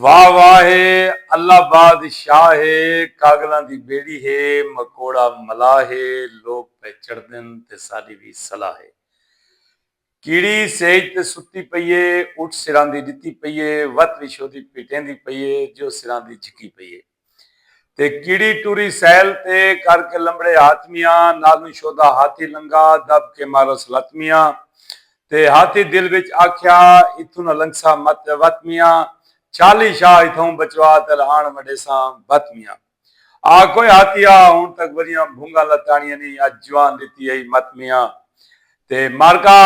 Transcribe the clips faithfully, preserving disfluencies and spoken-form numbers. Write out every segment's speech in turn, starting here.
واہ واہ ہے، اللہ بادشاہ ہے، کاگلاں دی بیڑی ہے، مکوڑا ملاح ہے، لوک پئے چڑھدن تے ساݙی وی صلاح ہے۔ کیڑی سیج تے ستی پئی ہے، اٹھ سراندی ݙتی پئی ہے، وت وی شودی پٹیندی پئی ہے، جو سراندی جھکی پئی ہے۔ تے کیڑی ٹری سیل تے کر کے لمبڑے ہاتھ میاں، نالوں شودا ہاتھی لنگا، دب کے مارس لت میاں۔ تے ہاتھی دل وچ آکھیا، اتھوں نہ لنگسا مت وت میاں، چھالی شاہ اتھوں بچوا تے لہاݨ وڈیساں بھت میاں۔ آ کوئے ہاتھی آ، ہݨ تک وریاں بھونگاں لتاݨیاں نی، اڄ جوان ݙتی ہئی مت میاں۔ تے مارکا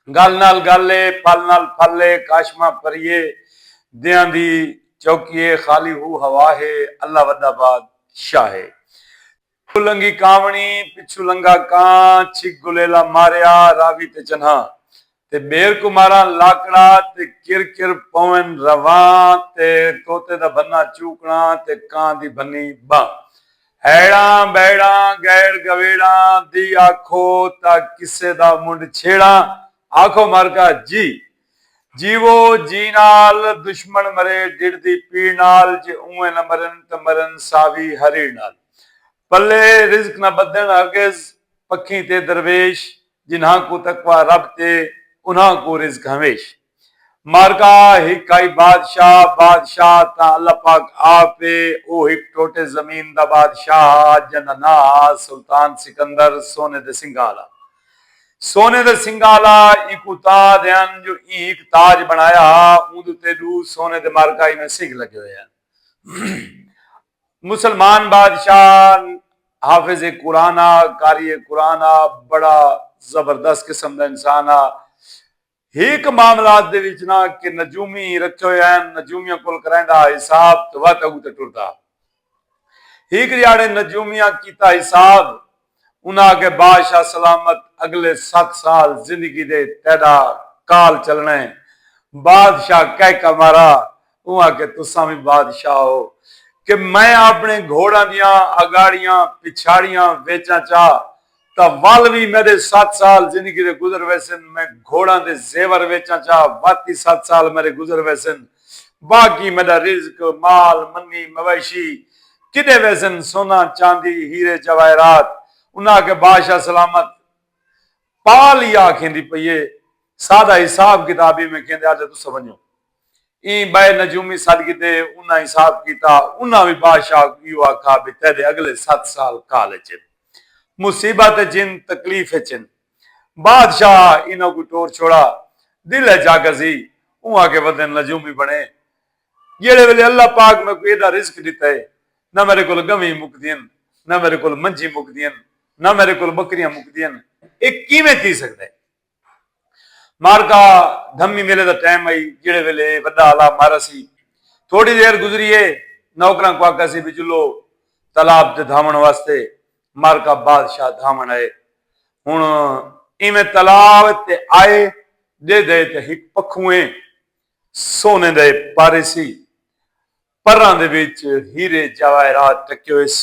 گل نال گل اے، پھل نال پھل اے، کاشماں پریے دیاں دی چوکی اے، خالی ہو ہوا ہے، اللہ وݙا بادشاہ ہے۔ اڳوں لنگھی کاوݨی، پچھوں لنگھا کاں، چھک گلیلا ماریا، راوی تے چنہاں۔ تے ٻیر کوں ماراں لاکڑا، تے کر کر پوون رواں، تے طوطے دا بھناں چوکݨا، تے کاں دی بھنی ٻاں۔ ہیڑاں ٻیڑاں غیر گویڑاں دی آکھو تاں قصے دا منڈھ چھیڑاں۔ آکھو مارکا جی۔ جیوو جی نال، دشمن مرے ڈڈھ دی پیڑ نال، جے اونویں نہ مرن تاں مرن ساوی ہریڑ نال۔ پلے رزق نہ ٻدھن ہرگز پکھیں تے درویش، جنہاں کوں تقوی رب تے انہاں کوں رزق ہمیش۔ مارکا ہک ہئی بادشاہ، بادشاہ تاں اللہ پاک آپ اے، او ہک ٹوٹے زمین دا بادشاہ ہا، جیندا ناں ہا سلطان سکندر سونے دے سنگھاں آلا۔ سونے دے سنگھاں آلا اینکوں تاں آہدے ہن جو ایں ہک تاج بݨایا ہا، اوندے اتے ݙو سونے دے مارکا ایویں سنگھ لڳے ہوئے ہن۔ مسلمان بادشاہ حافظ قرآن آ، قاری قرآن آ، بڑا زبردست قسم دا انسان آ۔ ہک معاملات دے وچ نہ کہ نجومی رکھے ہوئے ہن، نجومیاں کول کرائیندا حساب تے وت اڳوں تے ٹردا۔ ہک ݙیہاڑے نجومیاں کیتا حساب، انہاں آکھے بادشاہ سلامت، اڳلے ست سال زندگی دے تیݙا کال چلݨا ہے۔ بادشاہ کہکا مارا، اوں آکھے تساں وی بادشاہ ہو کہ میں اپݨے گھوڑاں دیاں اڳاڑیاں پچھاڑیاں ویچاں چا تاں ول وی میݙے ست سال زندگی دے گزر ویسن، میں گھوڑاں دے زیور ویچاں چا وت ہی ست سال میݙے گزر ویسن، باقی میݙا رزق، مال، منی، مویشی کݙے ویسن، سونا، چاندی، ہیرے، جواہرات۔ انہاں آکھے بادشاہ سلامت، پال ہی آکھیندی پئی ہے، ساݙا حساب کتاب ایویں کھیندے، آہدے تساں ونڄو۔ ایں ٻئے نجومی سݙ گھدے، انہاں حساب کیتا، انہاں وی بادشاہ کوں ایہو آکھا بھئی تیݙے اڳلے ست سال کال اچ ہن، مصیبت اچ ہن، تکلیف اچ ہن۔ بادشاہ انہاں کوں ٹور چھوڑا، دل اچ آکھسی، اوں آکھے ودن نجومی بݨے۔ جیڑھے ویلے اللہ پاک میکوں ایݙا رزق ݙتا ہے، نہ میݙے کول ڳویں مکدین، نہ میݙے کول منجھی مکدین، نہ میݙے کول ٻکریاں مکدین، اے کیویں تھی سڳدا ہے؟ مارکا دھمی ویلے دا ٹائم ہئی، جیڑھے ویلے وݙا آلا مارسی۔ تھوڑی دیر گزری ہے، نوکراں کوں آکھسی بھئی چلو تالاب تے دھاوݨ واسطے۔ مارکا بادشاہ دھاوݨ آئے۔ ہݨ ایویں تالاب تے آئے، ݙیہدے تے ہک پکھوں ہے، سونے دے پر سی، پراں دے وچ ہیرے جواہرات ٹکے ہوئے س۔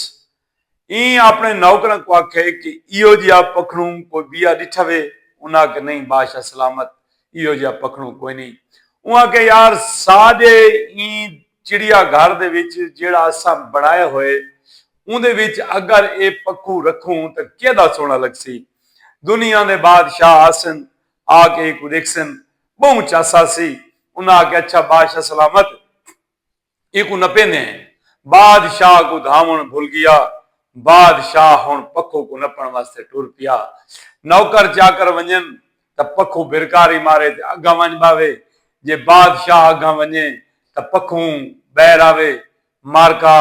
ایں اپݨے نوکراں کوں آکھے کہ ایہو جیہا پکھڑوں کوئی ٻیا ݙٹھا وے؟ انہاں آکھے نہیں بادشاہ سلامت، ایہو جیہا پکھڑوں کوئی نہیں۔ اوں آکھے یار ساݙے ایں چڑیا گھر دے وچ جیڑھا اساں بݨائے ہوئے اوندے وچ اگر اے پکھوں رکھوں تاں کیݙا سوہݨا لڳسی۔ دنیا دے بادشاہ آسن، آ کے ایکوں ݙیکھسن، ٻہوں چس آسی۔ انہاں آکھیا اچھا بادشاہ سلامت، ایکوں نپیندے ہیں۔ بادشاہ کوں دھاوݨ بھل ڳیا۔ بادشاہ ہݨ پکھو کوں نپݨ واسطے ٹر پیا۔ نوکر چاکر ونڄن تاں پکھو بھرکاری مارے تے اڳاں ونڄ ٻاہوے، جے بادشاہ اڳاں ونڄے تاں پکھوں ٻاہر آوے۔ مارکا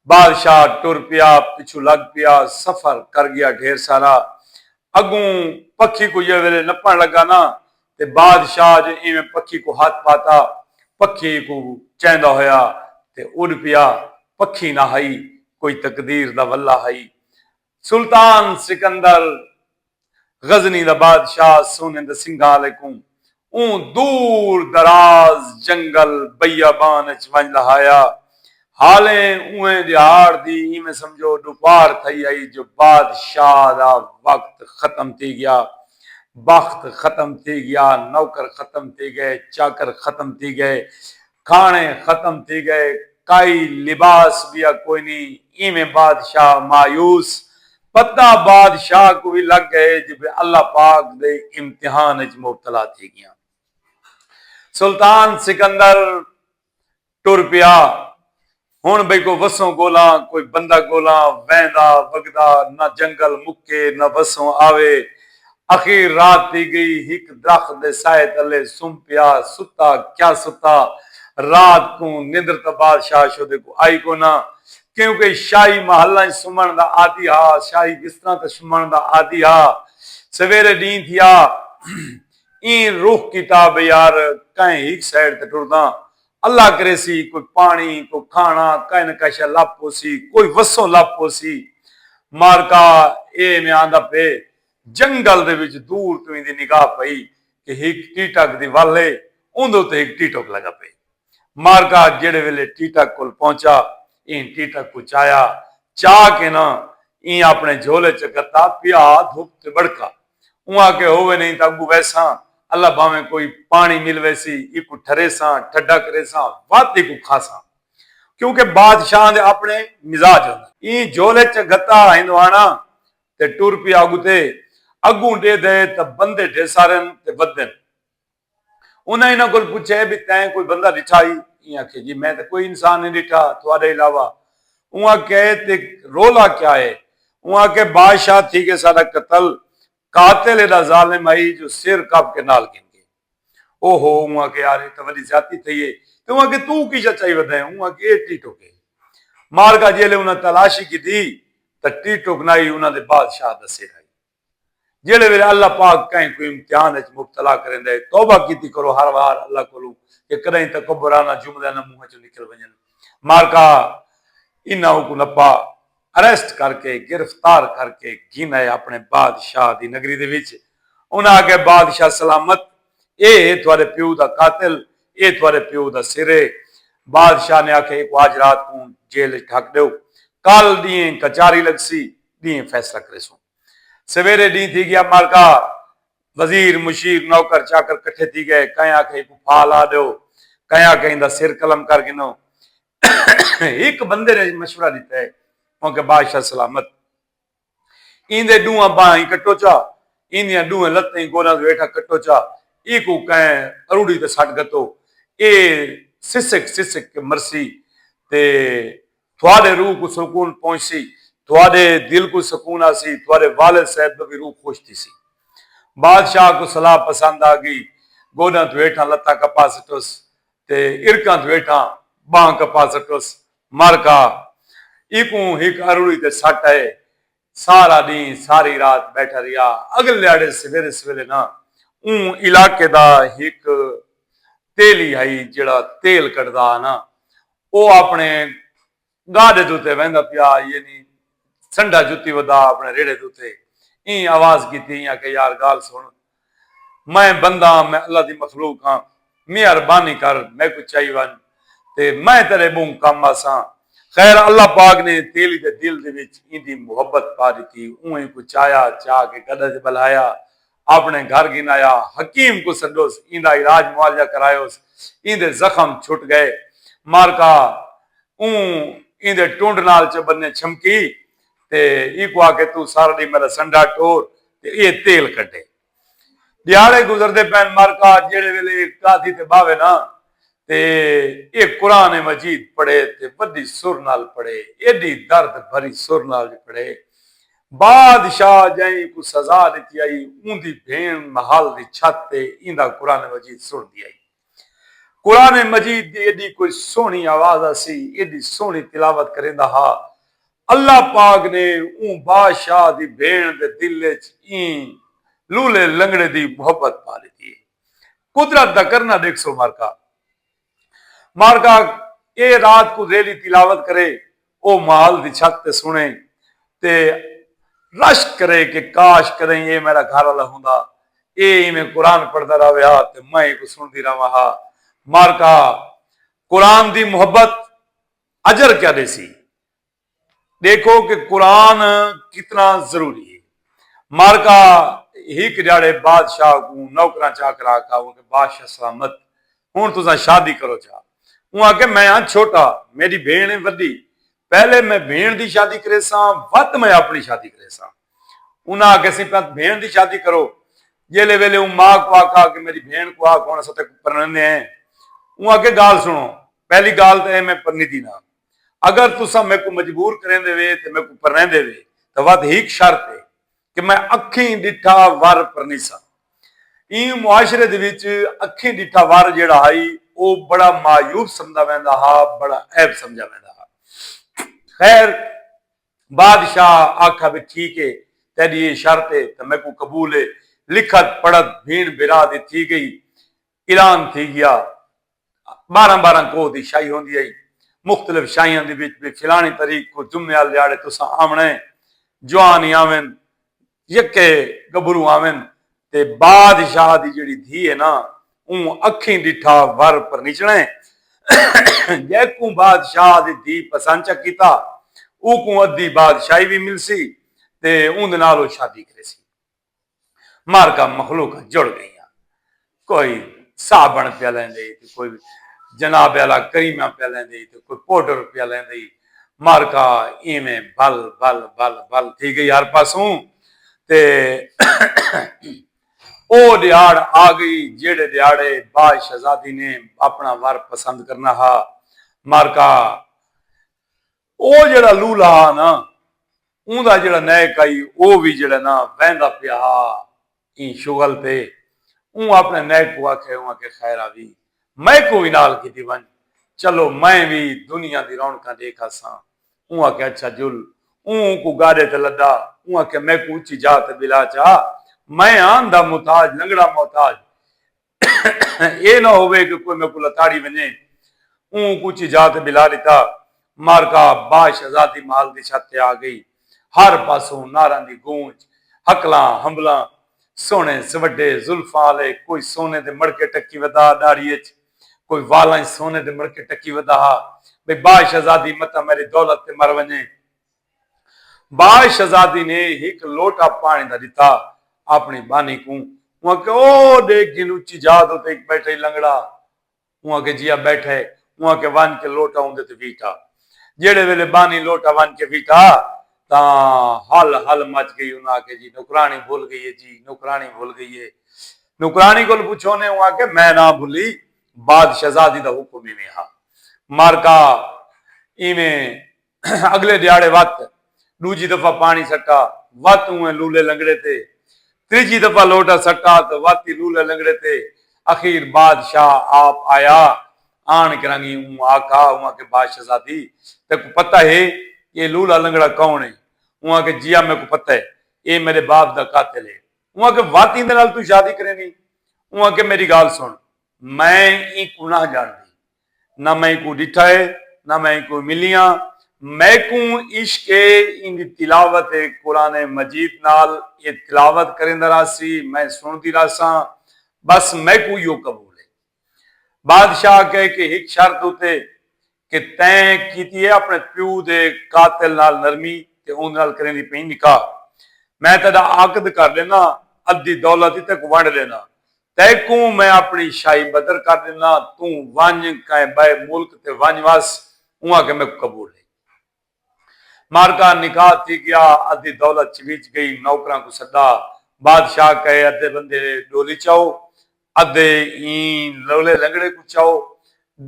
بادشاہ ٹر پیا، پچھوں لڳ پیا، سفر کر ڳیا ڈھیر سارا۔ اڳوں پکھی کوں جیڑھے ویلے نپݨ لڳا نا تے بادشاہ جو ایویں پکھی کوں ہتھ پاتا، پکھی کوں چیندا ہویا تے اݙ پیا۔ پکھی نہ ہئی، کوئی تقدیر دا ولہ ہئی۔ سلطان سکندر غزنی دا بادشاہ سونے دے سنگھاں آلے کوں اوں دور دراز جنگل بیابان اچ ونڄ لہایا۔ حالیں اونہے ݙیہاڑ دی ایویں سمجھو ݙوپہر تھئی ہئی جو بادشاہ دا وقت ختم تھی ڳیا، بخت ختم تھی ڳیا، نوکر ختم تھی ڳئے، چاکر ختم تھی ڳئے۔ کھانے ختم تھی گئے، کائی لباس بیا کوئی نی۔ ایویں بادشاہ مایوس، پتہ بادشاہ کوں وی لگ گئے جو بھئی اللہ پاک دے امتحان اچ مبتلا تھی گیاں۔ سلطان سکندر ٹر پیا۔ ہن بھئی کوئی وسوں گولاں، کوئی بندہ گولاں، ویندا وگدا، نہ جنگل مکے نہ وسوں آوے۔ اخیر رات تھی گئی، ہک درخت دے سائے تلے سم پیا۔ ستا کیا ستا، رات کوں نندر تاں بادشاہ شودے کوں آئی کونا، کیونکہ شاہی محلاں اچ سمن دا عادی ہا، شاہی بستراں تے سمن دا عادی ہا۔ سویرے ڈینہہ تھیا، ایں رخ کیتا بھئی یار کہیں ہک سائیڈ تے ٹرداں، اللہ کریسی کوئی پاݨی، کوئی کھاݨا، کہیں نہ کہیں شے لبھ پوسی، کوئی وسوں لبھ پوسی۔ مارکا اے میں آندا پئے، جنگل دے وچ دور توں ایندی نگاہ پئی کہ ہک ٹیٹک دی ول ہے، اوندے اتے ہک ٹیٹک لڳا پئے۔ مارکا جیڑھے ویلے ٹیٹک کول پہنچا، ایں ٹیٹک کوں چایا، چا کے نہ ایں اپݨے جھولے چ گھتا، پیا دھپ تے ٻڑکا۔ اوں آکھے ہووے نئیں تاں اڳوں ویساں، اللہ بھانویں کوئی پاݨی مل ویسی، ایکوں ٹھریساں، ٹھڈا کریساں، وت ایکوں کھاساں۔ کیونکہ بادشاہاں دے اپݨے مزاج ہوندن۔ ایں جھولے چ گھتا ہندواݨا تے ٹر پیا اڳتے۔ اڳوں ݙیہدے تاں بندے ڈھیر سارن تے ودن۔ انہاں انہاں کول پچھے بھئی تیں کوئی بندہ ݙٹھا ہئی؟ ایں آکھے جی میں تاں کوئی انسان نئیں ݙٹھا تہاݙے علاوہ۔ اوں آکھے تے رولا کیا ہے؟ اوں آکھے بادشاہ تھی کے ساݙا قتل، قاتل ایݙا ظالم ہئی جو سر کپ کے نال گھن ڳئے۔ او ہو، اوں آکھے یار اے تاں وݙی زیادتی تھئی ہے۔ تے اوں آکھے توں کی شے چائی ودیں؟ اوں آکھے اے ٹیٹک ہے۔ مارکا جیلے انہاں تلاشی کیتی تاں ٹیٹک نہ ہئی، انہاں دے بادشاہ دا سر ہئی۔ جیڑھے ویلے اللہ پاک کہیں کوں امتحان اچ مبتلا کریندا ہے، توبہ کیتی کرو ہر وار اللہ کولوں کہ کݙاہیں تکبرانہ جملے نہ منہ اچوں نکل ونڄن۔ مارکا انہاں کوں نپا، اریسٹ کر کے، گرفتار کر کے گھن آئے اپݨے بادشاہ دی نگری دے وچ۔ انہاں آکھیا بادشاہ سلامت، اے ہے تہاݙے پیو دا قاتل، اے تہاݙے پیو دا سر ہے۔ بادشاہ نے آکھیا ایکوں اڄ رات کوں جیل اچ ڈھک ݙیو، کل ݙینہہ کچاری لڳسی، ݙینہہ فیصلہ کریسوں۔ سویرے ݙینہہ تھی ڳیا، مارکا وزیر، مشیر، نوکر چاکر کٹھے تھی ڳئے، کہیں آکھے ایکوں پھا لا ݙیو، کہیں آکھے ایندا سر قلم کر گھنو۔ ہک بندے نے مشورہ ݙتا ہے، اوں آکھے بادشاہ سلامت، ایندے ݙوہاں ٻانہیں کٹو چا، ایندیاں ݙوہیں لتیں گوݙاں توں ہیٹھاں کٹو چا، ایکوں کہیں اروڑی تے سٹ گھتو، اے سسک سسک کے مرسی تے تہاݙے روح کوں سکون پہنچسی، تہاݙے دل کوں سکون آسی، تہاݙے والد صاحب دا وی روح خوش تھیسی۔ بادشاہ کوں صلاح پسند آ ڳئی، گوݙاں توں ہیٹھاں لتاں کپا سٹوس تے ارکاں توں ہیٹھاں ٻانہہ کپا سٹوس۔ مارکا ایکوں ہک اروڑی تے سٹ آئے، سارا ݙینہہ ساری رات ٻیٹھا رہیا۔ اڳلے ݙیہاڑے سویرے سویرے نا اوں علاقے دا ہک تیلی ہئی جیڑھا تیل کڈھدا ہا نا، او اپݨے گاݙے دے اتے ویندا پیا، یعنی سنڈا جتی ودا اپݨے ریڑھے دے اتے۔ ایں آواز کیتی، ایں آکھیا یار ڳالھ سݨ، میں بندہ ہاں، میں اللہ دی مخلوق ہاں، مہربانی کر میکوں چائی ونڄ تے میں تیݙے ٻہوں کم آساں۔ خیر اللہ پاک نے تیلی دے دل دے وچ ایندی محبت پا ݙتی، اوں اینکوں چایا، چا کے گݙے تے ٻلہایا، اپݨے گھر گھن آیا، حکیم کوں سݙوس، ایندا علاج معالجہ کرایوس، ایندے زخم چھٹ ڳئے۔ مارکا اوں ایندے ٹنڈ نال چ بننے چھمکی تے ایکوں آکھے توں سارا ݙینہہ میݙا سنڈا ٹور تے ایہ تیل کڈھے۔ ݙیہاڑے گزردے پئن، مارکا جیڑھے ویلے ایہ کاہدھی تے ٻاہوے نا تے ایہ قرآن مجید پڑھے تے وݙی سر نال پڑھے، ایݙی درد بھری سر نال پڑھے۔ بادشاہ جئیں کوں سزا ݙتی ہئی، اوندی بھیݨ محل دی چھت تے ایندا قرآن مجید سݨدی ہئی۔ قرآن مجید دی ایݙی کوئی سوہݨی آواز ہسی، ایݙی سوہݨی تلاوت کریندا ہا۔ اللہ پاک نے اوں بادشاہ دی بھیݨ دے دل اچ ایں لولے لنگڑے دی محبت پا ݙتی۔ قدرت دا کرنا ݙیکھسو مارکا۔ مارکا اے رات کوں ریلی تلاوت کرے، او محل دی چھت تے سݨے تے رشک کرے کہ کاش کݙاہیں اے میݙا گھر والا ہوندا، اے ایویں قرآن پڑھدا رہوے ہا تے میں ایکوں سݨدی رہواں ہا۔ مارکا قرآن دی محبت اجر کیا ݙیسی؟ ݙیکھو کہ قرآن کتنا ضروری ہے۔ مارکا ہک ݙیہاڑے بادشاہ کوں نوکراں چاکراں آکھا کہ بادشاہ سلامت، ہݨ تساں شادی کرو چا۔ اوں آکھیا میں ہاں چھوٹا، میݙی بھیݨ ہے وݙی، پہلے میں بھیݨ دی شادی کریساں، وت میں اپݨی شادی کریساں۔ انہاں آکھیا سئیں پہلے بھیݨ دی شادی کرو۔ جیلے ویلے اوں ماء کوں آکھا کہ میݙی بھیݨ کوں آکھ ہݨ اساں تیکوں پرنیندے ہیں۔ اوں آکھیا ڳالھ سݨو، پہلی ڳالھ تاں اے میں پرنیندی نہ، اگر تساں میکوں مجبور کریندے وے تے میکوں پرنیندے وے تاں وت ہک شرط ہے کہ میں اکھیں ݙٹھا ور پرنیساں۔ ایں معاشرے دے وچ اکھیں ݙٹھا ور جیڑھا ہئی او بڑا معیوب سمجھدا ویندا ہا، بڑا عیب سمجھا ویندا ہا۔ خیر، بادشاہ آکھا بھی ٹھیک ہے، تیݙی اے شرط ہے تاں میکوں قبول ہے۔ لکھت پڑھت بھیݨ بھرا دی تھی ڳئی، اعلان تھی ڳیا۔ ٻارہاں ٻارہاں کوہ دی شاہی ہوندی ہئی۔ مختلف شاہیاں دے وچ بھی فلانی تاریخ کوں جمعے آلے ݙیہاڑے تساں آوݨا ہے، جوان ہی آون، یکے ڳبھرو آون، تے بادشاہ دی جیڑھی دھی ہے نا، اوں اکھیں ݙٹھا ور پرنیچݨا ہے۔ جیکوں بادشاہ دی دھی پسند چا کیتا، اوکوں ادھی بادشاہی وی ملسی تے اوندے نال او شادی کریسی۔ مارکا مخلوقاں جڑ ڳئیاں۔ کوئی صابݨ پیا لیندے تے کوئی جناب اعلیٰ کریمہ پیا لیندے تے کوئی پاؤڈر پیا لیندے۔ مارکا ایویں بھل بھل بھل بھل تھی ڳئی ہر پاسوں۔ تے او ݙیہاڑ آ ڳئی جیڑھے ݙیہاڑے باز شہزادی نے اپݨا ور پسند کرݨا ہا۔ مارکا او جیڑھا لولہا ہا نا، اوندا جیڑھا نائیک ہئی او وی جیڑھا نا ویندا پیا ہا ایں شغل تے۔ اوں اپݨے نائیک کوں آکھیا، اوں آکھیا خیر آوی، میکوں وی نال گھدی ونڄ، چلو میں وی دنیا دی رونقاں ݙیکھ آساں۔ اوں آکھیا اچھا جل۔ اوں کوں گاݙے تے لدا۔ اوں آکھیا میکوں اچی جاہ تے ٻلا چا، میں آن دا محتاج، لنگڑا محتاج۔ اے نہ ہووے کہ کوئی میکوں لتاڑی ونڄے۔ اوں کوں اچی جاہ تے ٻلا ݙتا۔ مارکا باز شہزادی محل دی چھت تے آ ڳئی۔ ہر پاسوں نعراں دی گونج، ہکلاں ہمبلاں، سوہݨے سوڈھے زلفاں آلے، کوئی سونے دے مڑکے ٹکی ودا ݙاڑھی اچ، کوئی والاں اچ سونے دے مڑکے ٹکی ودا ہا۔ بھئی باز شہزادی متاں میݙی دولت تے مر ونڄے۔ باز شہزادی نے ہک لوٹا پاݨی دا ݙتا اپݨی ٻانھی کوں۔ اوں آکھیا او ݙیکھ گھن اچی جاہ دے اتے ہک ٻیٹھا ہئی لنگڑا۔ اوں آکھیا جیا ٻیٹھا ہے۔ اوں آکھیا ونڄ کے لوٹا اوندے تے ویٹا۔ جیڑھے ویلے ٻانھی لوٹا ونڄ کے ویٹا تاں ہل ہل مچ ڳئی۔ انہاں آکھیا جی نوکراݨی بھل ڳئی ہے جی، نوکراݨی بھل ڳئی ہے۔ نوکراݨی کول پچھو نے اوں آکھیا میں نہ بھلی، باز شہزادی دا حکم ایویں ہا۔ مارکا ایویں اڳلے ݙیہاڑے وت ݙوجھی دفعہ پاݨی سٹا، وت اونویں لولے لنگڑے تے، تریجھی دفعہ لوٹا سٹا تاں وت ای لولے لنگڑے تے۔ اخیر بادشاہ آپ آیا، آن کرنگی اوں آکھا، اوں آکھیا باز شہزادی تیکوں پتہ ہے اے لولا لنگڑا کون ہے؟ اوں آکھیا جیا میکوں پتہ ہے، اے میݙے باپ دا قاتل ہے۔ اوں آکھیا وت ایندے نال توں شادی کریندیں؟ اوں آکھیا میݙی ڳالھ سݨ، میں اینکوں نہ ڄاݨدی، نہ میں اینکوں ݙٹھا ہے، نہ میں اینکوں ملی ہاں۔ میکوں عشق ہے ایندی تلاوت ہے قرآن مجید نال، اے تلاوت کریندا رہسی، میں سݨدی رہساں، بس میکوں ایہو قبول ہے۔ بادشاہ کہے کہ ہک شرط اتے کہ تیں کیتی ہے اپݨے پیو دے قاتل نال نرمی تے اوندے نال کریندی پئیں نکاح، میں تیݙا عقد کر ݙینداں، ادھی دولت ای تیکوں ونڈ ݙینداں، تیکوں میں اپݨی شاہی بدر کر ݙینداں، توں ونڄ کہیں ٻئے ملک تے ونڄ وس۔ اوں آکھیا میکوں قبول ہے۔ مارکا نکاح تھی ڳیا، ادھی دولت چویچ ڳئی، نوکراں کوں سݙا، بادشاہ کہے ادھے بندے ݙولی چاؤ، ادھے ایں لولے لنگڑے کوں چاؤ،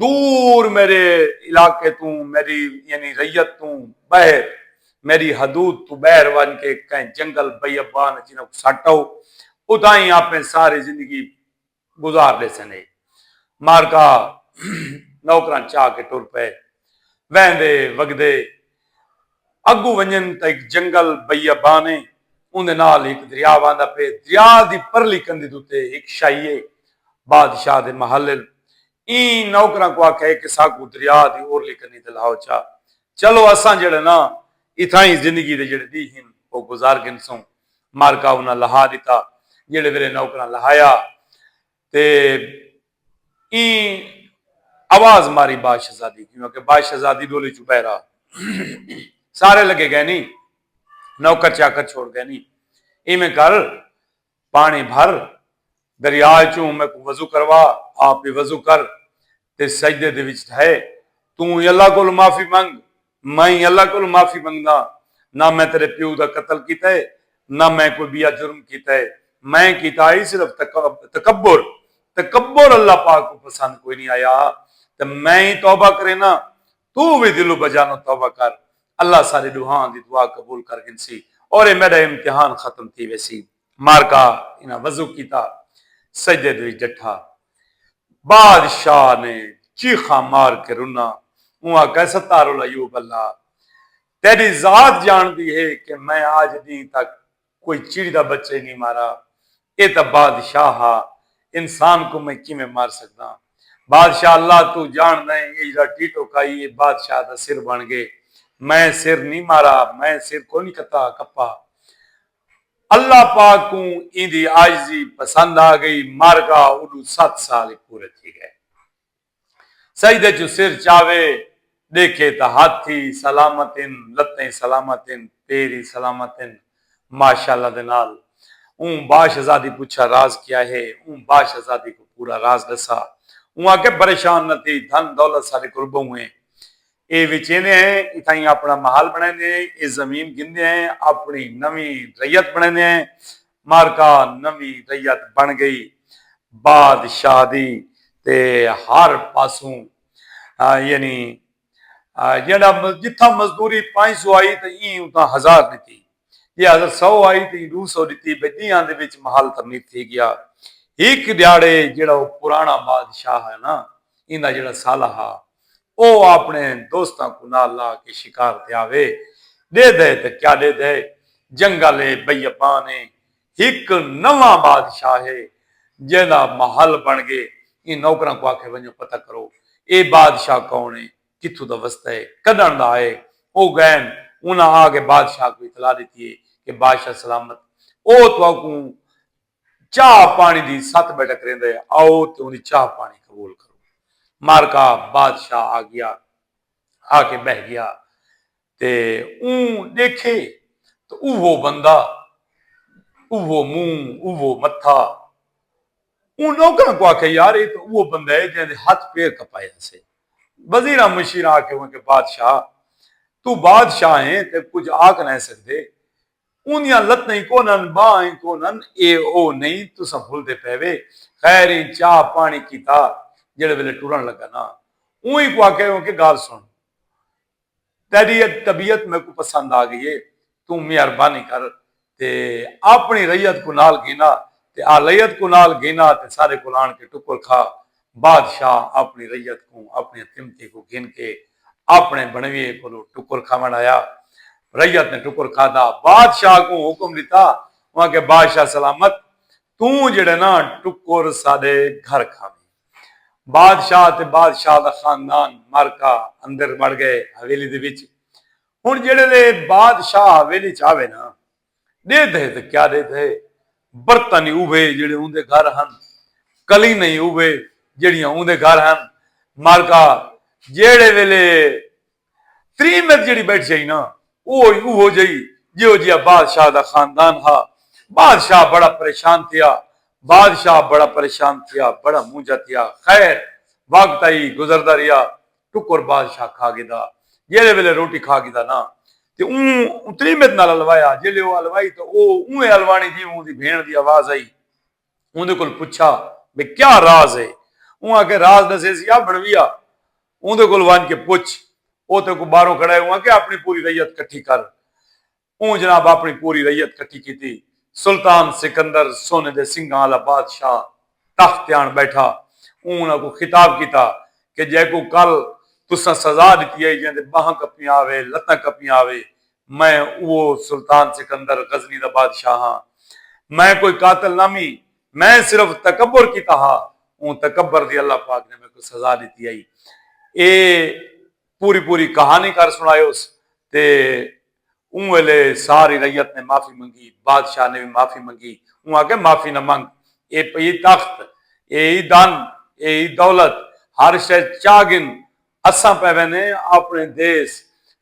دور میݙے علاقے توں، میݙی یعنی رعیت توں ٻاہر، میݙی حدود توں ٻاہر ونڄ کے کہیں جنگل بیابان اچ انہاں کوں سٹ آؤ، اتھائیں آپیں ساری زندگی گزار ݙیسن۔ اے مارکا نوکراں چا کے ٹر پئے۔ ویندے وگدے اڳوں ونڄن تاں ہک جنگل بیابان ہے، اوندے نال ہک دریا وہندا پئے۔ دریا دی پرلی کندھی دے اتے ہک شاہی ہے، بادشاہ دے محل ہن۔ ایں نوکراں کوں آکھیا کہ ساکوں دریا دی اورلی کنی تے لہاؤ چا، چلو اساں جیڑھے نا اتھائیں زندگی دے جیڑھے ݙینہہ ہن او گزار گھنسوں۔ مارکا انہاں لہا ݙتا۔ جیڑھے ویلے نوکراں لہایا تے ایں آواز ماری باز شہزادی، کیوں کہ باز شہزادی ݙولی چوں ٻاہر آ۔ سارے لڳے ڳئے نی، نوکر چاکر چھوڑ ڳئے نی۔ ایویں کر، پاݨی بھر، دریا چوں میکوں وضو کروا، آپ وی وضو کر، تے سجدے دے وچ ڈھائے۔ توں ہی اللہ کولوں معافی منگ، میں ہی اللہ کولوں معافی منگداں۔ نہ میں تیرے پیو دا قتل کیتا ہے، نہ میں کوئی ٻیا جرم کیتا ہے۔ میں کیتا ہئی صرف تک-، تکبر۔ تکبر اللہ پاک کوں پسند کوئی نہیں آیا۔ تے میں ہی توبہ کرینا، توں وی دل و بجانوں توبہ کر۔ اللہ ساݙے ݙوہاں دی دعا قبول کر گھنسی اور اے میݙا امتحان ختم تھی ویسی۔ مارکا انہاں وضو کیتا، سجدے دے وچ ڈٹھا۔ بادشاہ نے چیخاں مار کے رنا۔ اوں آکھیا، ستار العیوب اللہ، تیݙی ذات ڄاݨدی ہے کہ میں آج ݙینہہ تک کوئی چڑی دا بچہ ہی نہیں مارا۔ اے تاں بادشاہ ہا، انسان کوں میں کیویں مار سڳداں؟ بادشاہ اللہ، توں ڄاݨدا ہیں، اے جیڑھا ٹیٹو کائی اے بادشاہ دا سر بݨ ڳئے۔ میں سر نہیں مارا، میں سر کونی کتا کپا۔ اللہ پاک کوں ایندی عاجزی پسند آ ڳئی، مارکا اݙوں ست سال ہی پورے تھی ڳئے۔ سجدے چوں سر چاوے، ݙیکھے تاں ہتھ ہی سلامت ہن، لتیں سلامت ہن، پیر ہی سلامت ہن، ماشاءاللہ دے نال۔ اوں باشہزادی پچھا راز کیا ہے؟ اوں باشہزادی کوں پورا راز ݙسا۔ اوں آکھیا، پریشان نہ تھی، دھن دولت ساݙے کول ٻہوں ہے۔ اے وچیندے ہیں، اتھائیں اپݨا محل بݨیندے ہیں، اے زمین گھندے ہیں، اپݨی نویں رعیت بݨیندے ہیں۔ مارکا نویں رعیت بݨ ڳئی بادشاہ دی، تے ہر پاسوں، آ، یعنی، آ، جیڑھا م-، جتھاں مزدوری پنج سو آئی تے ایں اتھاں ہزار ݙتی، جے اگر سو آئی تے ایں ݙو سو ݙتی، بھئی ݙینہاں دے وچ محل تعمیر تھی ڳیا۔ ہک ݙیہاڑے جیڑھا او پراݨا بادشاہ ہے نا، ایندا جیڑھا سالہ ہا، او اپݨے دوستاں کوں نال لا کے شکار تے آوے۔ ݙیہدے تے کیا ݙیہدے، جنگل ہے، بیابان ہے، ہک نواں بادشاہ ہے جیندا محل بݨ ڳئے۔ ایں نوکراں کوں آکھے، ونڄو پتہ کرو اے بادشاہ کون ہے، کتھوں دا وسدا ہے، کݙݨ دا آئے۔ او ڳئن، انہاں آ کے بادشاہ کوں اطلاع ݙتی ہے کہ بادشاہ سلامت، او تہاکوں چاہ پاݨی دی ست بیٹھک کریندا ہے، آؤ تے اوندی چاہ پاݨی قبول کرو۔ مارکا بادشاہ آ ڳیا، آ کے ٻہہ ڳیا تے اوں ݙیکھے تاں اوہو بندہ، اوہو منہ، اوہو متھا۔ اوں نوکراں کوں آکھیا، یار، اے تاں اوہو بندہ ہے جیندے ہتھ پیر کپائے ہسے۔ وزیراں مشیراں آکھیا ہوئے کہ بادشاہ، توں بادشاہ ہیں تے کجھ آکھ نہ سڳدے، اوندیاں لتاں ہی کونہن، ٻانہہ ہی کونہن، اے او نہیں، تساں بھلدے پئے وے۔ خیر ایں چاہ پاݨی کیتا، جیڑھے ویلے ٹرݨ لڳا نا، اوں ہی کوں آکھیا ہوئے کہ ڳالھ سݨ، تیݙی اے طبیعت میکوں پسند آ ڳئی ہے، توں مہربانی کر تے اپݨی رعیت کوں نال گھن آ، تے آ رعیت کوں نال گھن آ تے ساݙے کول آݨ کے ٹکر کھا۔ بادشاہ اپݨی رعیت کوں، اپݨی تمتی کوں گھن کے اپݨے بݨویے کولوں ٹکر کھاوݨ آیا۔ رعیت نے ٹکر کھادا، بادشاہ کوں حکم ݙتا، اوں آکھیا، بادشاہ سلامت، توں جیڑھے نا ٹکر ساݙے گھر کھاویں۔ بادشاہ تے بادشاہ دا خاندان مارکا اندر وڑ ڳئے حویلی دے وچ۔ ہݨ جیڑھے لے بادشاہ حویلی چ آوے نا، ݙیہدے تے کیا ݙیہدے، برتن ہی اوہے جیڑھے اوندے گھر ہن، کلیناں ہی اوہے جیڑھیاں اوندے گھر ہن۔ مارکا جیڑھے ویلے تریمت جیڑھی ٻیٹھی ہئی نا، او ہی اوہو جئی جیہو جیہا بادشاہ دا خاندان ہا۔ بادشاہ بڑا پریشان تھیا، بادشاہ بڑا پریشان تھیا، بڑا مونجھا تھیا۔ خیر، وقت آئی گزردا رہیا، ٹکر بادشاہ کھا گھدا۔ جیڑھے ویلے روٹی کھا گھدا نا، تے اوں اتری مت نال الوایا۔ جیڑھے او الوائی تاں او اونویں الواݨی جیویں اوندی بھیݨ دی آواز آئی۔ اوندے کول پچھا، بھئی کیا راز ہے؟ اوں آکھیا، راز ݙسیسی آ بݨویا، اوندے کول ونڄ کے پچھ، او تیکوں ٻاہروں کھڑا ہے۔ اوں آکھیا، اپݨی پوری رعیت کٹھی کر۔ اوں جناب اپݨی پوری رعیت کٹھی کیتی۔ سلطان سکندر سونے دے سنگھاں آلا بادشاہ تخت تے آن ٻیٹھا۔ اوں انہاں کوں خطاب کیتا کہ جیکوں کل تساں سزا ݙتی ہئی، جیندے ٻانہہ کپیاں آوے، لتاں کپیاں آوے، میں اوہو سلطان سکندر غزنی دا بادشاہ ہاں۔ میں کوئی قاتل نامی، میں صرف تکبر کیتا ہا۔ اوں تکبر دی اللہ پاک نے میکوں سزا ݙتی ہئی۔ اے پوری پوری کہانی کر سݨایوس تے اوں ویلے ساری رعیت نے معافی منگی، بادشاہ نے وی معافی منگی۔ اوں آکھیا، معافی نہ منگ، اے پئی تخت، اے ای دھن، اے ای دولت، ہر شے چا گھن، اساں پئے ویندے اپݨے دیس۔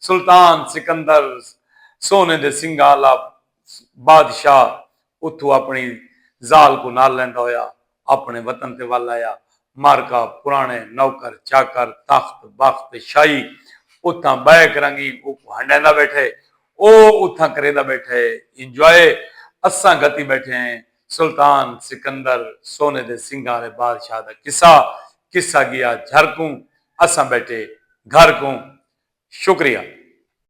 سلطان سکندر سونے دے سنگھاں آلا بادشاہ اتھوں اپݨی ذال کوں نال لیندا ہویا اپݨے وطن تے ول آیا۔ مارکا پرانے نوکر چاکر تخت بخت شاہی اتھاں بئے کرنگی اوکوں ہنڈیندا بیٹھے او اتھاں کریندا بیٹھے انجوائے اساں گھتی بیٹھے ہیں سلطان سکندر سونے دے سنگھاں آلے بادشاہ دا قصہ قصہ گیا جھر کوں اساں بیٹھے گھر کوں شکریہ۔